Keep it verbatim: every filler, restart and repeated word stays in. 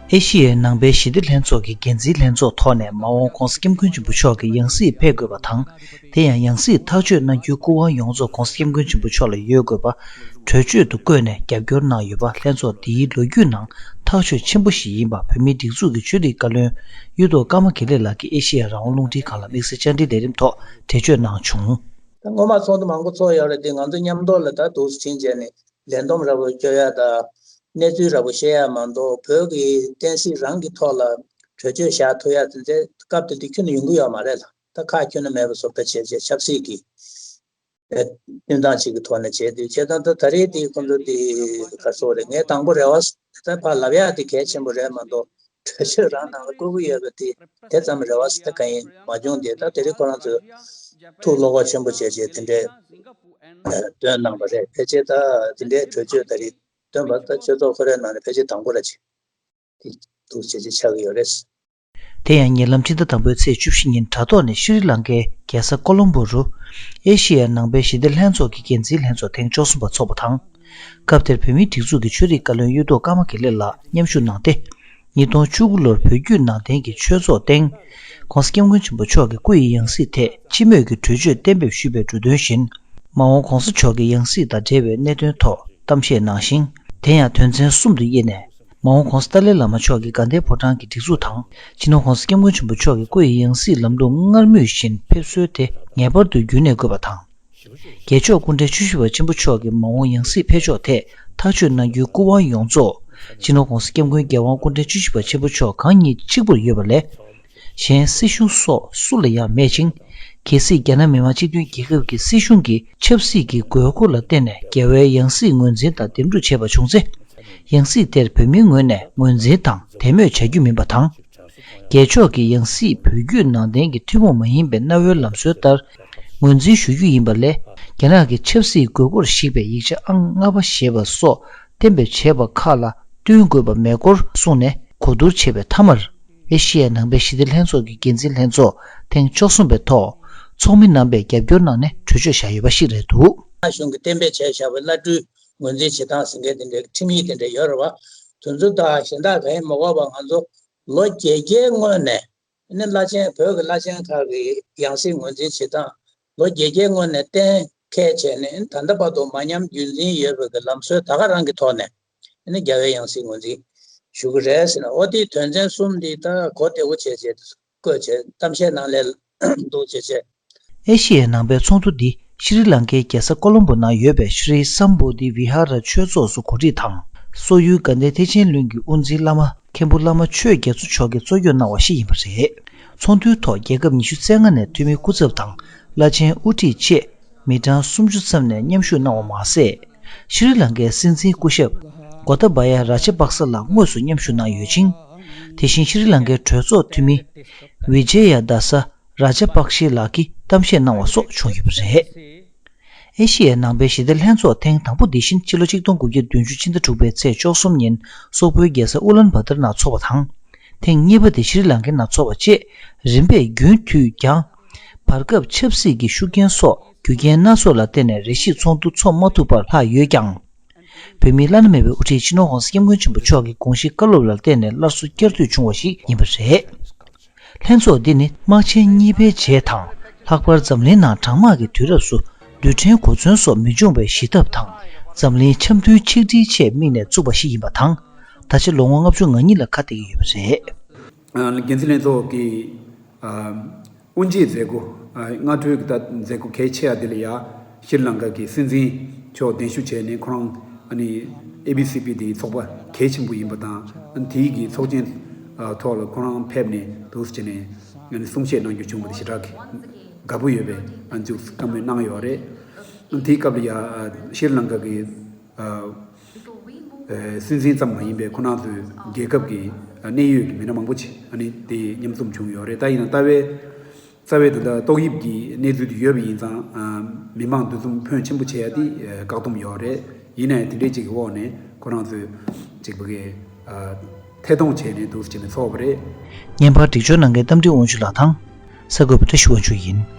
ཨེ་ཤི་ཡའི་ནང་པའི་ཞི་བདེ་ལྷན་ཚོགས་ཀྱི་འགན་འཛིན་ལྷན་ཚོགས་ཐོག་ནས་མ་འོངས་༧གོང་ས་༧སྐྱབས་མགོན་ཆེན་པོ་མཆོག་གི་ཡང་སྲིད་ཕེབས་དགོས་པ་དང་། དེ་ཡང་ཡང་སྲིད་ཐག་གཅོད་གནང་རྒྱུའི་སྐུ་དབང་ཡོངས་རྫོགས་༧གོང་ས་༧སྐྱབས་མགོན་ཆེན་པོ་མཆོག་ལ་ཡོད་དགོས་པ་གྲོས་ཆོད་དུ་བཀོད་ནས་རྒྱབ་སྐྱོར་གནང་ཡོད་པ། ལྷན་ཚོགས་འདིའི་ལོ་རྒྱུས་ནང་ཐག་གཅོད་ཆེན་པོ་ཞིག་ཡིན་པ། བོད་མིའི་སྒྲིག་འཛུགས་ཀྱི་ཆོས་རིག་བཀའ་བློན་གཡུ་ཐོག་ཀརྨ་དགེ་ལེགས་ལགས་ཀྱིས་ཨེ་ཤེ་ཡ་རང་དབང་རླུང་འཕྲིན་ཁང་ལ་དམིགས་བསལ་བཅར་འདྲིའི་ལས་རིམ་ཐོག་འགྲེལ་བརྗོད་གནང་བྱུང་། ད་སྔོན་མ་ཚོགས་འདུ་མང་པོ་ཚོགས་ཡོད་རེད་དེ། ང་ཚོ་མཉམ་ཐོག་ལ་ད་འདུག་སེ་ཕྱིན་བྱས་ནས་ལས་བསྡོམས་འདྲ་པོ་སྐྱོར་ཡ་དང་། གནས་ཚུལ་འདྲ་པོ་བཤད་ཡ་མ་གཏོགས། བོད་ཀྱི་བསྟན་སྲིད་རང་གི་ཐོག་ལ་གྲོས་ཆོད་བཞག་ཐུབ་ཡ་དེ་ཚོ་སྐབས་དེ་དུས་ཁྱོན་ནས་ཡོང་གི་ཡོད་མ་རེད་ལ། ད་ཁག་ཁྱོན་ནས་མེད་པ་བཟོ་འདྲ་བྱས་བྱས་ཆབ་སྲིད་ཀྱི་བསྟུན་སྟངས་ཅིག་གི་ཐོག་ནས་བྱས་དུས་བྱས་ཙང་། ད་ད་རེས་དེ་ཁོང་ཚོ་དེ་ག་སོགས་རེད། ངས་དང་པོ་རེ་བ་ད་ཕར་ལབ་ཡ་དེ་གལ་ཆེན་པོ་རེད་མ་གཏོགས། གྲོས་ཆོད་རང་ནང་ལ་བཀོད་ཀྱི་ཡོད་པ་དེ་དེ་ཙམ་རེ་བ་ཟེར་གང་ཡིན་མ་བྱུང་། དེ་ད་དེ་རིང་ཁོ་རང་ཚོས་ཐུགས་བློ་ཁོག་ཆེན་པོ་བྱས་བྱས་དེ་འདྲའི་བཏོན་གནང་པ་རེད། ཕལ་ཆེར་ད་དེ་འདྲའི་གྲོས་ཆོད་ད་རེས་བཏོན་པ་ད་ཆོས་ཚོགས་ཁོ་རའི་ནང་ནས་ཕལ་ཆེར་དང་པོ་ར་ཅིག་དེ་འདུག་བྱས་བྱས་ཆགས་ཀྱི་ཡོད་རེད། དེ་ཡང་ཉེ་ལམ་ཕྱི་ཟླ་དང་པོའི་ཚེས་བཅུ་བཞི་ཉིན་དྲ་ཐོག་ནས་ཤྲི་ལང་ཀའི་རྒྱལ་ས་ཀོ་ལོམ་བྷོ་རུ་ཨེ་ཤི་ཡ་ནང་པའི་ཞི་བདེ་ལྷན་ཚོགས་ཀྱི་འགན་འཛིན་ལྷན་ཚོགས་ཐེངས་བཅུ་གསུམ་པ་འཚོགས་པ་དང་། སྐབས་དེར་བོད་མིའི་སྒྲིག་འཛུགས་ཀྱི་ཆོས་རིག་བཀའ་བློན་གཡུ་ཐོག་ཀརྨ་དགེ་ལེགས་ལགས་མཉམ་ཞུགས་གནང་སྟེ། ཉིས་སྟོང་བཅུ་དགུ་ལོར་བོད་བརྒྱུད་ནང་བསྟན་གྱི་ཆོས་ཚོགས་སྟེང་༧གོང་ས་༧སྐྱབས་མགོན་ཆེན་པོ་མཆོག་གི་སྐུ་ཡི་ཡང་སྲིད་ཐད་སྤྱི་མོས་ཀྱི་གྲོས་ཆོད་གཏན་འབེབས་ཞུས་པའི་འབྲུ་དོན་བཞིན། མ་འོངས་༧གོང་ས་མཆོག་གི་ཡང་སྲིད་དང་འབྲེལ་བའི་གནད་དོན་ཐོག་གཏམ་བཤད་གནང་ཞིང་། དེ་ཡང་དོན་ཚན་གསུམ་དུ་དབྱེ་ནས། མ་འོངས་༧གོང་ས་ཏཱ་ལའི་བླ་མ་མཆོག་གི་དགའ་ལྡན་ཕོ་བྲང་གི་སྒྲིག་འཛུགས་དང་། སྤྱི་ནོར་༧གོང་ས་༧སྐྱབས་མགོན་ཆེན་པོ་མཆོག་གི་སྐུ་ཡི་ཡང་སྲིད་ལམ་ལུགས་སྔར་མུས་བཞིན་ཕེབས་སྲོལ་དེ་ངེས་པར་དུ་རྒྱུན་གནས་དགོས་པ་དང་། རྒྱལ་མཆོག་སྐུ་ཕྲེང་བཅུ་བཞི་པ་ཆེན་པོ་མཆོག་གི་མ་འོངས་ཡང་སྲིད་ཕེབས་ཕྱོགས་ཐད་ཐག་གཅོད་གནང་རྒྱུའི་སྐུ་དབང་ཡོངས་རྫོགས་སྤྱི་ནོར་༧གོང་ས་༧སྐྱབས་མགོན་རྒྱལ་དབང་སྐུ་ཕྲེང་བཅུ་བཞི་པ་ཆེན་པོ་མཆོག་གང་ཉིད་གཅིག་པུར་ཡོད་པ་ལས། གཞན་སྲིད་གཞུང་སོགས་སུ་ལ་ཡང་མེད་ཅིང་། གལ་སྲིད་རྒྱ་ནག་མི་དམངས་སྤྱི་མཐུན་རྒྱལ་ཁབ་ཀྱི་སྲིད་གཞུང་གིས་ཆབ་སྲིད་ཀྱི་དགོས་མཁོ་ལ་བརྟེན་ནས་རྒྱལ་བའི་ཡང་སྲིད་ངོས་འཛིན་དང་འདེམས་སྒྲུག་བྱས་པ་བྱུང་ཚེ། ཡང་སྲིད་དེར་བོད་མིའི་ངོས་ནས་ངོས་འཛིན་དང་དད་མོས་བྱ་རྒྱུ་མིན་པ་དང་། རྒྱལ་མཆོག་གི་ཡང་སྲིད་བོད་བརྒྱུད་ནང་བསྟན་གྱི་ཐུན་མོང་མ་ཡིན་པའི་གནའ་བོའི་ལམ་སྲོལ་ལྟར་ངོས་འཛིན་ཞུ་རྒྱུ་ཡིན་པ་ལས། རྒྱ་ནག་གི་ཆབ་སྲིད་དགོས་མཁོར་གཞིགས་པའི་ཡིག་ཆ་ཨང་ལྔ་པ་ཞེས་པ་སོགས་གཏན་འབེབས་བྱས་པ་ཁག་ལ་བསྟུན་དགོས་པ་མེད་སྐོར་གསུངས་ནས་གོ་བསྡུར་བྱས་པའི་མཐའ་མར། ཨེ་ཤེ་ཡ་ནང་པའི་ཞི་བདེ་ལྷན་ཚོགས་ཀྱི་འགན་འཛིན་ལྷན་ཚོགས་ཐེངས་བཅུ་གསུམ་པའི་ཐོག་ཚོགས་མི་རྣམ་པས་རྒྱབ་སྐྱོར་གནང་ནས་གྲོས་ཆོད་བཞག་ཡོད་པ་ཞིག་རེད་འདུག། གཞུང་གིས་གཏན་འབེབས་བྱས་བཞག་པའི་བླ་སྤྲུལ་ངོས་འཛིན་བྱེད་སྟངས་ཟེར་མཁན་དེ་འདྲའི་ཁྲིམས་ཡིག་དེ་འདྲ་ཡོད་རེད་བ། དེ་ཚོ་དང་གཞན་དག་གང་ཡང་མ་དགོས་པ། ང་ཚོ་ལོ་བརྒྱད་བརྒྱའི་སྔོན་ནས་ནི་བླ་ཆེན་བོད་ཀྱི་བླ་ཆེན་ཁག་གི་ཡང་སྲིད་ངོས་འཛིན་བྱེད་སྟངས་ལོ་བརྒྱད་བརྒྱའི་སྔོན་ནས་གཏན་འཁེལ་བྱས་ནས། ད་ལྟ་བར་དུ་མ་ཉམས་རྒྱུན་འཛིན་ཡོད་པའི་གི་ལམ་སྲོལ་ད་ག་རང་གི་ཐོག་ནས་ནི་རྒྱལ་བའི་ཡང་སྲིད་ངོས་འཛིན་ཞུ་གི་རེད་ཟེར་ན། འོ་དེའི་དོན་ཚན་གསུམ་འདི་ད་གོ་བདེ་བོ་བྱས་བྱས་བཀོད་བྱས་གཏམ་བཤད་ནང་ལ་འདུག་བྱས་བྱས། ཨེ་ཤི་ཡའི་ནང་པའི་ཚོགས་འདུ་འདི་ཤྲི་ལང་ཀའི་རྒྱལ་ས་ཀོ་ལོམ་བོ་ནང་ཡོད་པའི་ཤྲི་སམ་བོ་དྷི་བི་ཧ་ར་ཆོས་ཚོགས་སུ་གོ་སྒྲིག་དང་། སོག་ཡུལ་དགའ་ལྡན་ཐེག་ཆེན་གླིང་གི་དབུ་འཛིན་བླ་མ་མཁན་པོ་བླ་མ་ཆོས་རྒྱ་མཚོ་མཆོག་གིས་གཙོ་སྐྱོང་གནང་བ་ཞིག་ཡིན་པ་རེད། ཚོགས་འདུའི་ཐོག་རྒྱལ་ཁབ་ཉི་ཤུ་རྩ་ལྔ་ནས་འཐུས་མི་སྐུ་ཚབ་དང་བླ་ཆེན་དབུ་ཁྲིད་བཅས་མི་གྲངས་སུམ་ཅུ་ཙམ་ནས་མཉམ་ཞུགས་གནང་བ་མ་ཟད། ཤྲི་ལང་ཀའི་སྲིད་འཛིན་སྐུ་ཞབས་གོ་ཏ་བ་ཡ་ར་ཇ་པག་ས་ལགས་དངོས་སུ་མཉམ་ཞུགས་གནང་ཡོད་ཅིང་། དེ་བཞིན་ཤྲི་ལང་ཀའི་གྲོས་ཚོགས་འཐུས་མི་བི་ཇེ་ཡ་དཱ་ས་རཱ་ཇ་པག་ཤི་ལགས་ཀྱིས་གཏམ་བཤད་གནང་བ་སོགས་བྱུང་ཡོད་པ་རེད། ཨེ་ཤི་ཡའི་ནང་པའི་ཞི་བདེ་ལྷན་ཚོགས་ཐེངས་དང་པོ་འདི་བཞིན་ཕྱི་ལོ་ཆིག་སྟོང་དགུ་བརྒྱ་བདུན་ཅུ་ཕྱི་ཟླ་དྲུག་པའི་ཚེས་བཅུ་གསུམ་ཉིན་སོག་པོའི་རྒྱལ་ས་ཨུ་ལན་བ་ཏར་ནང་འཚོགས་པ་དང་། ཐེངས་གཉིས་པ་དེ་ཤྲི་ལང་ཀའི་ནང་འཚོགས་པ་བཅས་རིམ་པས་རྒྱུན་མཐུད་ཀྱང་། བར་སྐབས་ཆབ་སྲིད་ཀྱི་ཤུགས་རྐྱེན་སོགས་རྒྱུ་རྐྱེན་སྣ་ཚོགས་ལ་བརྟེན་ནས་རེ་ཞིག་ཚོགས་འདུ་འཚོགས་མ་ཐུབ་པར་ལྷག་ཡོད་ཀྱང་། བོད་མིའི་བླ་ན་མེད་པའི་དབུ་ཁྲིད་སྤྱི་ནོར་༧གོང་ས་༧སྐྱབས་མགོན་ཆེན་པོ་མཆོག་གི་དགོངས་གཞི་བཀའ་སློབ་ལ་བརྟེན་ནས་སླར་གསོ་བསྐྱར་མཐུད་བྱུང་བ་ཞིག་ཡིན་པ་རེད། ལྷན་ཚོགས་འདི་ནི་དམག་ཆེན་གཉིས་པའི་རྗེས་དང་། ལྷག་པར་འཛམ་གླིང་ནང་གྲང་དམག་གི་དུས་རབས་སུ་རྡུལ་ཕྲན་གོ་མཚོན་སོགས་མི་འབྱུང་བའི་ཞི་ཐབས་དང་། འཛམ་གླིང་འཆམ་མཐུན་ཆིག་སྒྲིལ་ཆེད་དམིགས་ནས་བཙུགས་པ་ཞིག་ཡིན་པ་དང་། ད་ཆ་ལོ་ངོ་ལྔ་བཅུ་ང་གཉིས་ལ་ཁ་གཏད་ཀྱི་ཡོད་པ་རེད། འགན་འཛིན་ལྷན་ཚོགས་ཀྱི་དབུ་འབྱེད་མཛད་སྒོ། སྔ་དྲོའི་གི་ད་མཛད་སྒོ་གལ་ཆེ་བ་དེ་ལ་ཡ་ཤྲི་ལང་ཀ་གི་སྲིད་འཛིན་མཆོག་གདན་ཞུ་བྱས་ནས། ཁོ་རང་ཨ་ནི་ཨེ་བི་སི་པི་དེའི་ཚོགས་པ་གལ་ཆེན་པོ་ཡིན་པ་དང་། དེའི་གི་ཚོགས་ཆེན་ཐོག་ལ་ཁོ་རང་ཕེབས་ནས་འདུག་སེ་བྱས་ནས་ཨ་ནི་གསུང་བཤད་གནང་རྒྱུ་བྱུང་བ་དེ་ཞེ་དྲག་གི་དགའ་པོ་ཡོད་པའི་ཨ་མཇུག་བཀའ་མོལ་གནང་ཡོད་རེད། དེའི་སྐབས་ལ་ཡ་ཤྲི་ལང་ཀ་གི་སྲིད་འཛིན་ཙམ་མ་ཡིན་པའི་ཁོ་རང་ཚོའི་རྒྱལ་ཁབ་ཀྱི་གནད་ཡོད་ཀྱི་མི་སྣ་མང་པོ་ཅིག་ཨ་ནི་དེ་མཉམ་འཛོམས་བྱུང་ཡོད་རེད། ད་ཡིན་ན་རྩ་བའི་རྩ་བའི་ད་ལྟ་ཏོག་དབྱིབས་ཀྱི་གནས་ཚུལ་དེ་ཡོད་པ་ཡིན་ཙང་། མི་མང་འདུ་འཛོམས་ཕོན་ཆེན་པོ་བྱེད་ཡ་དེ་བཀག་སྡོམ་ཡོད་རེད། ཡིན་ནའི་དེ་འདྲའི་ཅིག་གི་འོག་ནས་ཁོ་རང་ཚོས་ཅིག་ཕ་གི་ཐད་གཏོང་བྱས་ནས་འདུག་སེ་བྱས་ནས་ཚོགས་པ་རེད། བརྙན་པར་འགྲེལ་བརྗོད་གནང་མཁན་རྟ་མགྲིན་དབང་ཕྱུག་ལགས་དང་། གསར་འགོད་པ་བཀྲ་ཤིས་དབང་ཕྱུག་ཡིན།